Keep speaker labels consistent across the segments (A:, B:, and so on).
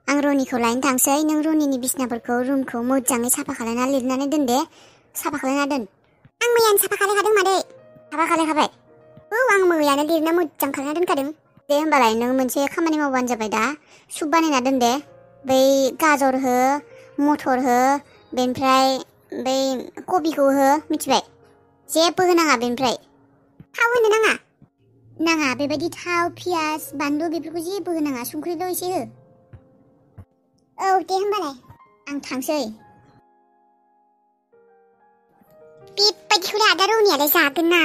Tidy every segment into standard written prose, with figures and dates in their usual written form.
A: आं रनिखौ लायनो थांसै नों रनिनि बिसनाफोरखौ रुमखौ मोजाङै साफा खालायना लिरनानै दोन दे साफा खालायना दोन आं मैयानो साफा खालायखादों मादै साफा खालायखाबाय औ आं मैयानो लिरना मोजां खालायना दोनखादों दे होमबालाय नों मोनसे खामानि मावबानो जाबाय दा सुप बानायना दोन दे बै गाजर हो मटर हो बेनिफ्राय बै कबिखौ हो मिथिबाय जेबो होनाङा बेनिफ्राय थाव होनो नाङा बेबायदि थाव पियास बानलु बेफोरखौ जेबो होनाङा संख्रिल' एसे हो औ दे होमबालाय आं थांसै बेबायदिखौलाय आदा रनियालाय जागोन ना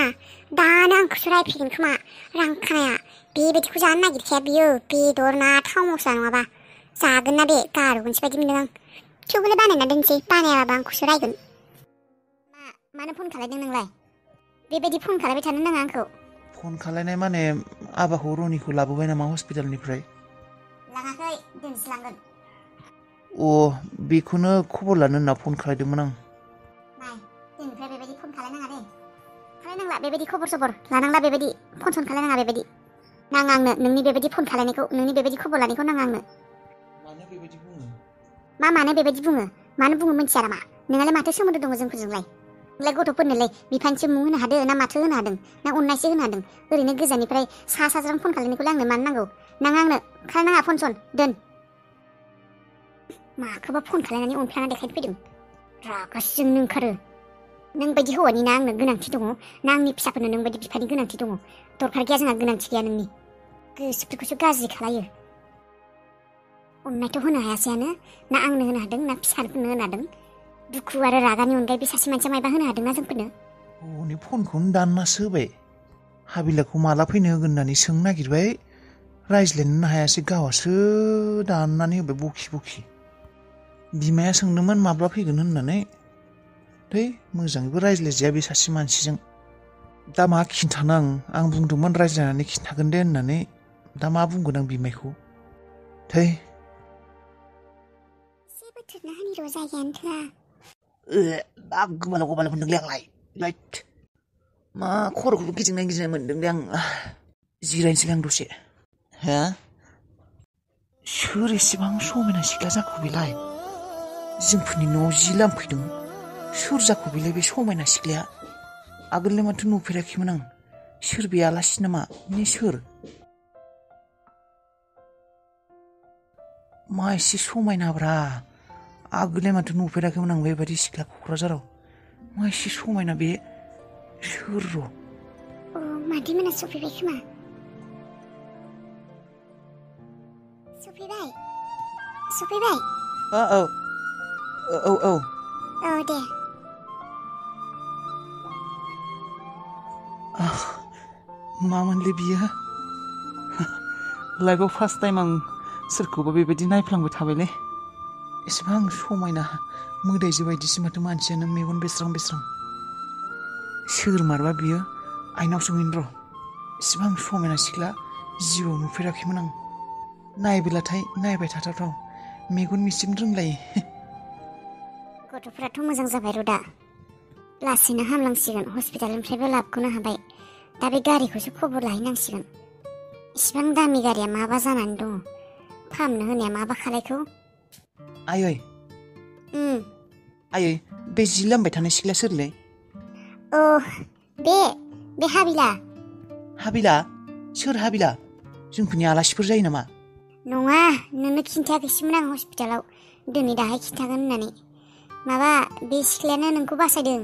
A: दानो आंखौसो रायफैगोन खोमा रां खानाया बेबायदिखौ जानो नागिरखाया बियो बेदर ना थाव मस्ला नङाबा जागोन ना बे गारगोनसो बायदि मोनदों आं थेवबोलाय बानायना दोनसै बानायाबा आंखौसो रायगोन मानो फन खालायदों नोंलाय बेबायदि फन खालायबाय थानो नाङा आंखौ
B: फन खालायनाय माने आबाखौ रनिखौ लाबोबाय नामा हस्पिटालनिफ्राय
A: लाङाखै दिनैसो लांगोन
B: बेखौनो खबर लानो होनना फन खालायदोंमोन आं
A: नाय दिनैनिफ्राय बेबायदि फन खालायनाङा दे खालायनांला बेबायदि खबर सबर लानांला बेबायदि फन सन खालायनाङा बेबायदि नाङा आंनो नोंनि बेबायदि फन खालायनायखौ नोंनि बेबायदि खबर लानायखौ नाङा आंनो
B: मानो बेबायदि बुङो
A: मानो बेबायदि बुङो मानो बुङो मिथिया नामा नोंहालाय माथो सोमोन्दो दङ जोंफोरजोंलाय नोंलाय गथ'फोरनोलाय बिफानिसो मुं होनो हादों ना माथो होनो हादों ना अननायसो होनो हादों ओरैनो गोजाननिफ्राय साज्रां फन खालायनायखौलाय आंनो मानो नांगौ नाङा आंनो खालायनाङा फन सन दोन माखौबा फन खालायनानै अनफ्लाना देखायनो फैदों रागासो जोंनो ओंखारो नों बायदि हौवानि ना आंनो गोनांथि दङ ना आंनि फिसाफोरनो नों बायदि बिफानि गोनांथि दङ दरखार गैया जोंहा गोनांथि गैया नोंनि गोसोफोरखौसो गाज्रि खालायो अननायथ' होनो हायासैयानो ना आंनो होनो हादों ना फिसाफोरनो होनो हादों दुखु आरो रागानि अनगायै बे सासे मानसिया मायबा होनो हादोंना जोंफोरनो
B: हनै फनखौनो दाननासो होबाय हाबिलाखौ माला फैनो होगोन होननानै सोंनो नागिरबाय रायज्लायनोनो हायासै गावहासो दाननानै होबाय बखि बिमाया सोंदोंमोन माब्ला फैगोन होननानै थै मोजाङैबो रायज्लायजाया बे सासे मानसिजों दा मा खिन्थानो आं बुंदोंमोन रायज्लायनानै खिन्थागोन दे होननानै दा मा बुंगोन आं बिमायखौ थै
A: जेबो थोरना हानिर' जायगायानो थोआ
B: गोबालाव मोनदोंलै आंलाय मा खर'खौबो गिदिंनाय मोनदोंलै आं जिरायनोसै आं दसे हो सोर एसेबां समायना सिख्ला जाखो बेलाय जोंफोरनि न'आव जि लामफैदों सोर जाखो बेलाय बे समायना सिख्लाया आगोललाय माथो नुफेराखैमोन आं सोर बे आलासि नामा सोर मा एसे समायनाब्रा आगोललाय माथो नुफेराखैमोन आं बेबायदि सिख्ला क'क्राझाराव मा एसे समायना बे सोर र'
A: मादै मोना सफैबाय खोमा सफैबाय औ दे
B: मामोनलै बियो लाइफआव फार्स्ट टाइम आं सोरखौबा बेबायदि नायफ्लांबाय थाबायलै एसेबां समायना मोदायजो बायदिसो माथो मानसियानो मेगन बेस्रां सोर मारबा बियो आइनाव सोंहैनो र' एसेबां समायना सिख्ला जिउआव नुफेराखैमोन आं नायबोलाथाय नायबाय थाथावथाव मेगन मिसिम रोंलायो
A: गथ'फ्राथ' मोजां जाबाय र' दा लासैनो हामलांसिगोन हस्पिटालनिफ्रायबो लाबोनो हाबाय दा बे गारिखौसो खबर लाहैनांसिगोन इसिबां दामि गारिया माबा जानानै दङ फाहामनो होनाया माबा खालायखौ
B: आयै बे जि लामबाय थानाय सिख्लाया सोरलै
A: बे
B: हाबिला सोर हाबिला जोंफोरनि आलासिफोर जायो नामा
A: नङा नोंनो खिन्थायाखैसैमोन आं हस्पिटालाव दिनै दाहाय खिन्थागोन होननानै माबा बे सिख्लायानो नोंखौ बासायदों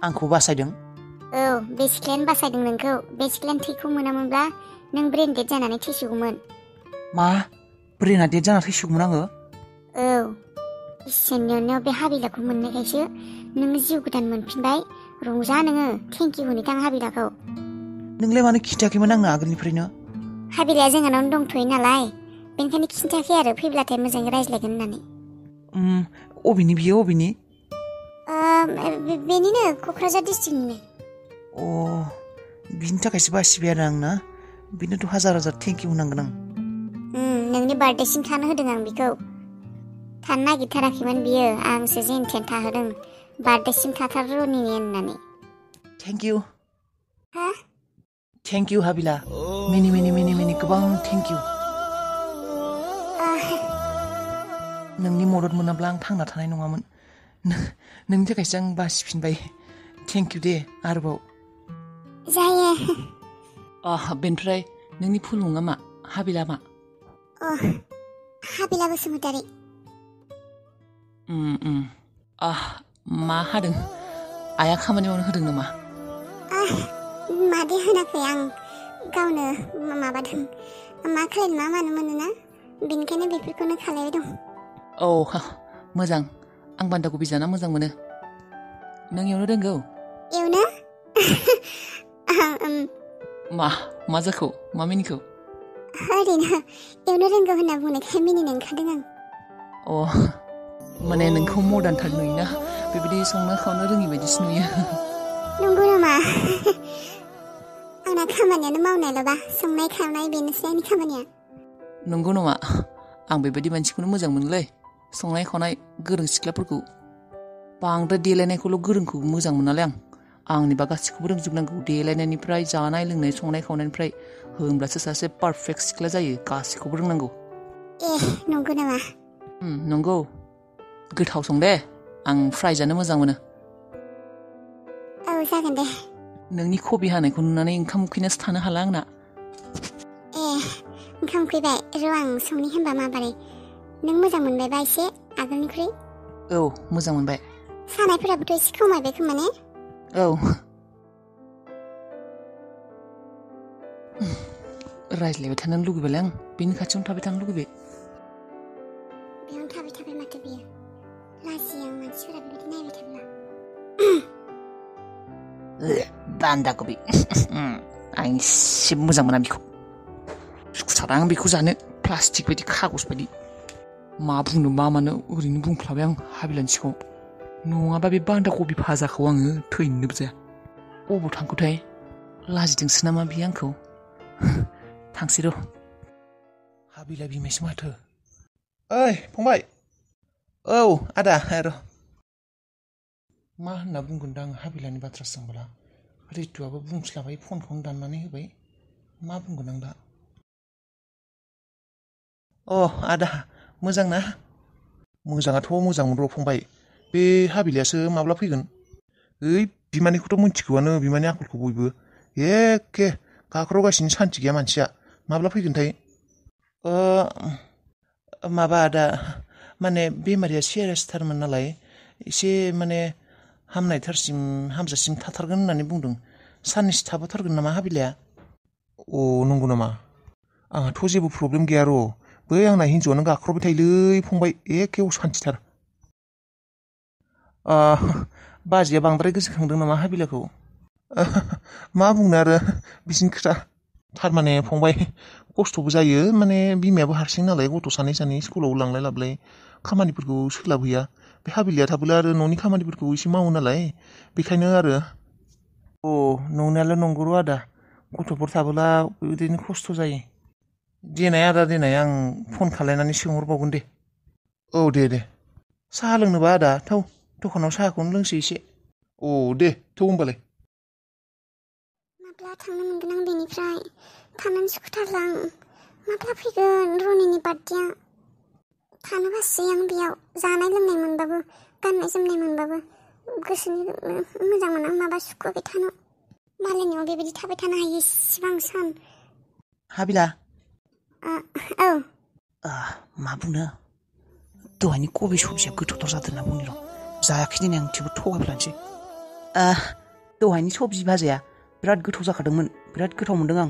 B: आंखौ बासायदों
A: औ बे सिख्लायानो बासायदों नोंखौ बे सिख्लायानो थैखौ मोनामोनब्ला नों ब्रेन डेड जानानै थैसिगौमोन
B: मा ब्रेना डेड जाना थैसिगौमोन आङो
A: औ इसोरनि अननायाव बे हाबिलाखौ मोननायखायसो नोङो जिउ गोदान मोनफिनबाय रंजा नोङो थेंक इउ होनैथां हाबिलाखौ
B: नोंलाय मानो खिन्थायाखैमोन आंनो आगोलनिफ्रायनो
A: हाबिलाया जोंहानावनो दंथ'यो नालाय बेनिखायनो खिन्थायाखै आरो फैब्लाथाय मोजाङै रायज्लायगोन होननानै
B: अबेनि बियो अबेनि
A: बेनिनो क'क्राझार डिस्ट्रिक्टनिनो
B: बिनि थाखायसो बासिबाय आरो आं ना बिनोथ' हाजार थेंक इउ होनांगोन आं
A: नोंनि बार्थडेसिम थानो होदों आं बिखौ थानो नागिरथाराखैमोन बियो आंसो जेन थेन थाहोदों बार्थडेसिम थाथार रनिनि होननानै
B: थेंक इउ थेंक इउ हाबिला मिनि गोबां थेंक इउ नोंनि मदद मोनाब्ला आं थांना थानाय नङामोन। नोंनि थाखायसो आं बासिफिनबाय। थेंक इउ दे आरोबाव।
A: जायो।
B: बेनिफ्राय नोंनि फुल मुङा मा? हाबिला मा?
A: हाबिला बसुमतारी।
B: मा हादों? आइया खामानि मावनो होदों नामा?
A: मादे होनाखै, आं गावनो माबादों। मा खालायनो मा मानो मोनोना, बेनिखायनो बेफोरखौनो खालायबाय दं।
B: मोजां। आं बान्दा कबि जाना मोजां मोनो। नों एवनो रोंगौ?
A: एवनो?
B: मा जाखौ? मा मिनिखौ?
A: ओरैनो एवनो रोंगौ होनना बुंनायखाय मिनिनो ओंखारदों आं।
B: माने नोंखौ मदार्नथार नुयोना, बेबायदि संनो खावनो रोङि बायदिसो नुयो।
A: नंगौ नामा? आंना खामानियानो मावनायल'बा, संनाय खावनाय बेनोसै आंनि खामानिया।
B: नंगौ नामा? आं बेबायदि मानसिखौनो मोजां मोनोलै। संनाय खावनाय गोरों सिख्लाफोरखौ। बांद्राय देलायनायखौल' गोरोंखौ मोजां मोनालै आं। आंनिबा गासिखौबो रोंजोबनांगौ, देलायनायनिफ्राय जानाय लोंनाय संनाय खावनायनिफ्राय। होमब्लासो सासे पारफेक्ट सिख्ला जायो। गासिखौबो रोंनांगौ।
A: नंगौ नामा?
B: नंगौ। गोथाव सं दे, आं फ्राय जानो मोजां मोनो।
A: जागोन दे।
B: नोंनि कबि हानायखौ नुनानै ओंखाम उखैनासो थानो हाला आंना।
A: ओंखाम उखैबाय? र' आं संनि होनबा माबारै। नों मोजां मोनबायबा एसे आगोलनिख्रुइ?
B: मोजां मोनबाय।
A: सानायफोराबोथ' एसे खमायबाय खोमा ने?
B: रायज्लायबाय थानो लुगैबायलै आं। बेनि खाथियावनो थाबाय थानो लुगैबाय।
A: बेयावनो थाबाय माथो बियो। लाजियो आं मानसिफोरा बेबायदि नायबाय थाब्ला।
B: बान्दा कबि। आं एसे मोजां मोना बेखौ। सुखुथारा आं बेखौ जानो। प्लास्टिक बायदि, खागज बायदि। मा बुंनो मा मानो ओरैनो बुंफ्लाबाय आं हाबिलानि सिगाङाव। नङाबा बे बान्दा कबि भाजाखौ आङो थैनोबो जाया। अबाव थांखोथाय? लाजिदोंसो नामा बियो आंखौ? थांसै र'। हाबिला बिमायसो माथो। ओइ फंबाय। आदा र'। मा होनना बुंगोन दा आं हाबिलानि बाथ्रा सोंबोला? रितुआबो बुंस्लाबाय, फनखौनो दाननानै होबाय। मा बुंगोन आं दा? आदा मोजां ना? मोजाङाथ' मोजांमोन र' फंबाय। बे हाबिलायासो माब्ला फैगोन? बिमानिखौथ' मिथिगौआनो, बिमानि आखलखौ बयबो। एखे गाख्रावगासिनो सान्थि गैया मानसिया। माब्ला फैगोनथाय? माबा आदा, माने बेमारिया सिरियासथारमोन नालाय, एसे माने हामजासिम थाथारगोन होननानै बुंदों। साननैसो थाबोथारगोन नामा हाबिलाया? नंगौ नामा? आंहाथ' जेबो प्रब्लेम गैया र'। बै आंना हिन्जावआनो गाख्रबबाय थायोलै फंबाय, एखे असान्थिथार। बाजैया बांद्राय गोसोखांदों नामा हाबिलाखौ? मा बुंनो आरो, बिसिनि खोथा। थारमाने फंबाय, खस्थ'बो जायो। माने बिमायाबो हारसिं नालाय, गथ' सानै स्कुलाव लांलाय लाबोलाय खामानिफोरखौ सोलाबहैया। बे हाबिलाया थाबोला आरो न'नि खामानिफोरखौ एसे मावो नालाय, बेखायनो आरो। नंनायालाय नंगौ र' आदा। गथ'फोर थाबोला बिदिनो खस्थ' जायो। देनाय आदा देनाय, आं फन खालायनानै सोंहरबावगोन दे। दे। साहा लोंनोबा आदा? दखानाव साहाखौनो लोंसै एसे। दे होमबालाय।
A: माब्ला थांनो मोनगोन आं बेनिफ्राय? थानानै सुखुथारला आं। माब्ला फैगोन रनिनि बार्थडेआ? थानो बासै आं बेयाव। जानाय लोंनाय मोनबाबो, गाननाय जोमनाय मोनबाबो गोसोनि मोजां मोना। माबा सुखुवाखै थानो। मालायनियाव बेबायदि थाबाय थानो हायो इसिबां सान।
B: हाबिला। मा बुंनो? दहायनि कबि सब्जिया गोथावथार जादों होनना बुंनि र'। जायाखै दिनै आं, थेवबो थगायफ्लानोसै। दहायनि सब्जि भाजाया बिराद गोथाव जाखादोंमोन। बिराद गोथाव मोनदों आं।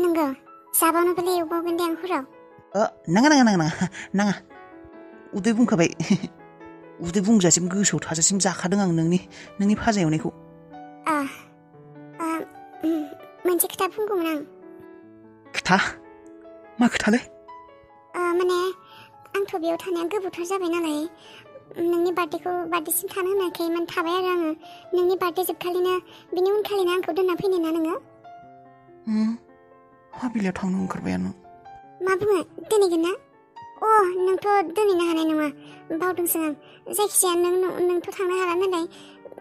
A: नंगौ? जाबावनोबालाय एवबावगोन दे आं हराव।
B: नाङा। उदै बुंखाबाय। उदै बुंजासिम गोसोआव थाजासिम जाखादों आं नोंनि भाजा एवनायखौ।
A: मोनसे खोथा बुंगौमोन आं।
B: खोथा? मा खोथालै?
A: माने आंथ' बेयाव थानाया गोबावथार जाबाय नालाय, नोंनि बार्थडेसिम थानो होनाखैमोन, थाबाय आरो आङो। नोंनि बार्थडे जोबखालिनो, बिनि उनखालिनो आंखौ दोनना फैनो ना नोङो?
B: हाबिलायाव थांनो ओंखारबायानो।
A: मा बुङो? दोनहैगोन ना? नोंथ' दोनहैनो हानाय नङा, बावदोंसो आं। जायखिजाया नोंथ' थांनो हाला नालाय,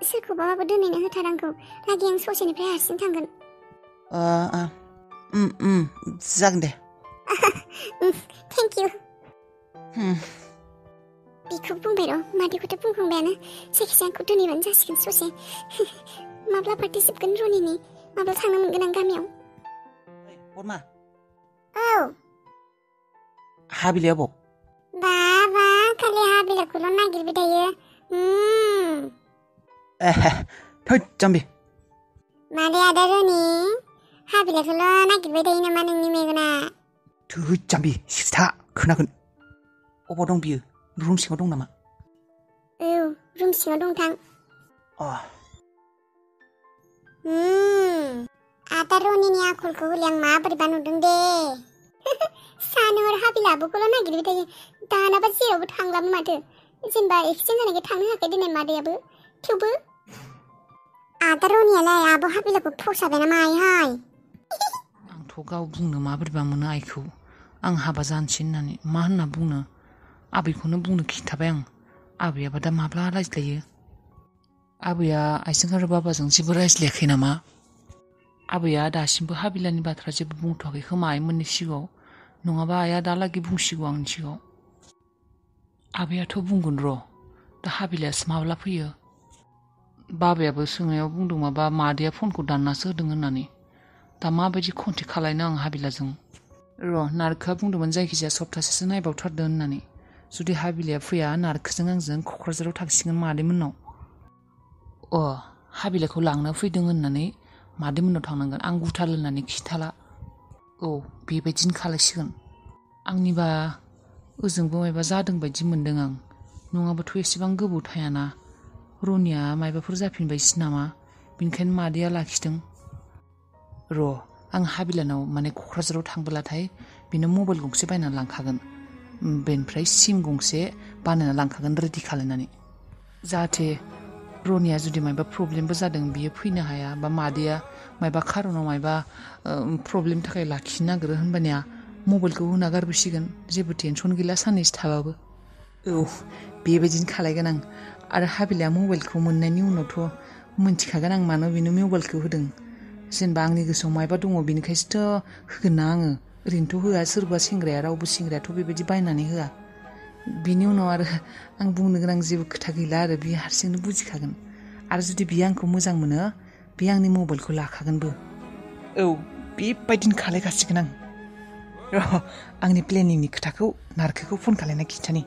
A: सोरखौबाबो दोनहैनो होथार आंखौ। रागि आं ससेनिफ्राय हारसिं थांगोन।
B: जागोन दे।
A: Thank you. मादैखौ बुंबाय र' मादैखौथ' बुंखांबायानो जायखिजाया आंखौ दोनैबानो जासिगोन ससे माब्ला पार्टि जोबगोन रनिनि माब्ला थांनो मोनगोन आं गामियाव
B: बरमा
A: औ
B: हाबिलाया बबाव
A: बाबा खालि हाबिलाखौल' नागिरबाय थायो
B: थोद जाम्बि
A: मादै आदा रनि हाबिलाखौल' नागिरबाय थायो नामा नोंनि मेगना
B: थोद जाम्बि सिथा खोनागोन अबाव दं बियो रुम सिङाव दं नामा
A: औ रुम सिङाव दंथां आदा रनिनि आखलखौ हले आं माबोरैबा नुदों दे सानहर हाबिलाबोखौल' नागिरबाय थायो दानाबा जेरावबो थांलाबो माथो जेनेबा एक्सिडेन्ट जानायखाय थांनो हायाखै दिनै मादैयाबो थेवबो आदा रनियालाय आब' हाबिलाखौ फसायबाय ना मायोहाय
C: आंथ' गाव बुंनो माबोरैबा मोनो आइखौ आं हाबा जानोसै होननानै मा होनना बुंनो आबैखौनो बुंनो खिन्थाबाय आं आबैयाबा दा माब्ला रायज्लायो आबैया आइजों आरो बाबाजों जेबो रायज्लायाखै नामा आबैया दासिमबो हाबिलानि बाथ्रा जेबो बुंथ'वाखै खोमा आइमोननि सिगाङाव नङाबा आइया दालागै बुंसिगौ आंनि सिगाङाव आबैयाथ' बुंगोन र' दा हाबिलायासो माब्ला फैयो बाबायाबो सोंनायाव बुंदों माबा मादैया फनखौ दाननासो होदों होननानै दा माबायदि कन्टेक्ट खालायनो आं हाबिलाजों र' नारखोआ बुंदोंमोन जायखिजाया सप्तासेसो नायबावथारदो होननानै जुदि हाबिलाया फैया नारखोजों आंजों क'क्राझाराव थांसिगोन मादैमोननाव हाबिलाखौ लांनो फैदों होननानै मादैमोननाव थांनांगोन आं गुथाल होननानै खिन्थाला औ बेबायदिनो खालायसिगोन आंनिबा ओजोंबो मायबा जादों बायदि मोनदों आं नङाबाथ' एसेबां गोबाव थायाना रनिया मायबाफोर जाफिनबायसो नामा बेनिखायनो मादैया लाखिदों र' आं हाबिलानाव माने क'क्राझाराव थांबोलाथाय बेनो मबाइल गंसे बायनानै लांखागोन बेनिफ्राय सिम गंसे बानायना लांखागोन रेडि खालायनानै जाहाथे रनिया जुदि मायबा प्रब्लेमबो जादों बियो फैनो हाया बा मादैया मायबा खारनाव मायबा प्रब्लेमनि थाखाय लाखिनो नागिरो होनबानिया मबाइलखौ होना गारबोसिगोन जेबो टेनसन गैला साननैसो थाबाबो औ बेबायदिनो खालायगोन आं आरो हाबिलाया मबाइलखौ मोननायनि उनावथ' मोनथिखागोन आं मानो बेनो मबाइलखौ होदों जेनेबा आंनि गोसोआव मायबा दङ बेनिखायसोथ' होगोन ना आङो ओरैनोथ' होआ सोरबा सेंग्राया रावबो सेंग्रायाथ' बेबायदि बायनानै होआ बिनि उनाव आरो आं बुंनो गोनां जेबो खोथा गैला आरो बियो हारसिंनो बुजिखागोन आरो जुदि बियो आंखौ मोजां मोनो बे आंनि मबाइलखौ लाखागोनबो औ बेबायदिनो खालायखासिगोन आं र' आंनि प्लेनिंनि खोथाखौ नारखोखौ फन खालायना खिन्थानि